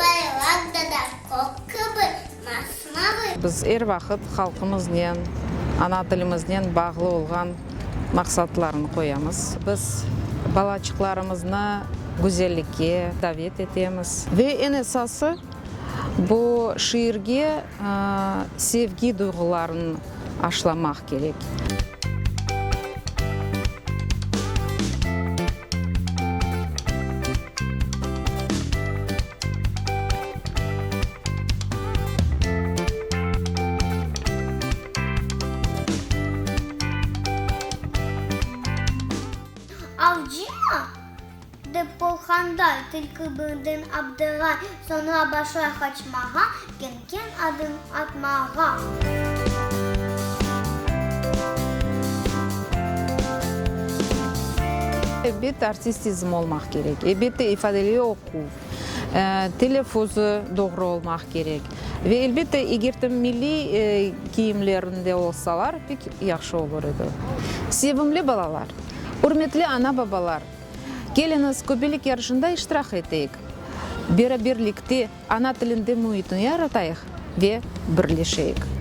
Bayram da kök kibi masmavı. Biz er vaqıt halqımıznen, ana tilimiznen bağlı olğan maqsatlarnı qoyamız. Biz balaçıqlarımıznı güzellikke davet etemiz. Ve eñ esası, bu şiirge sevgi duyğularını aşlamaq kerek. Avcımı? Dep qorqqanday, tilki birden abdıray, soñra başlay qaçmağa, keñ-keñ adım atmağa. Elbette, artistizm olmaq kerek, elbette, ifadeli oquv, teleffuzı doğru olmaq kerek ve, elbette, eger de milliy kiyimlerinde olsalar, pek yahşı olur edi. Sevimli balalar, ürmetli ana-babalar, keliñiz, Köbelik yarışında iştirak eteyik, beraberlikte ana tilinde müitni yaratayıq ve birleşeyik.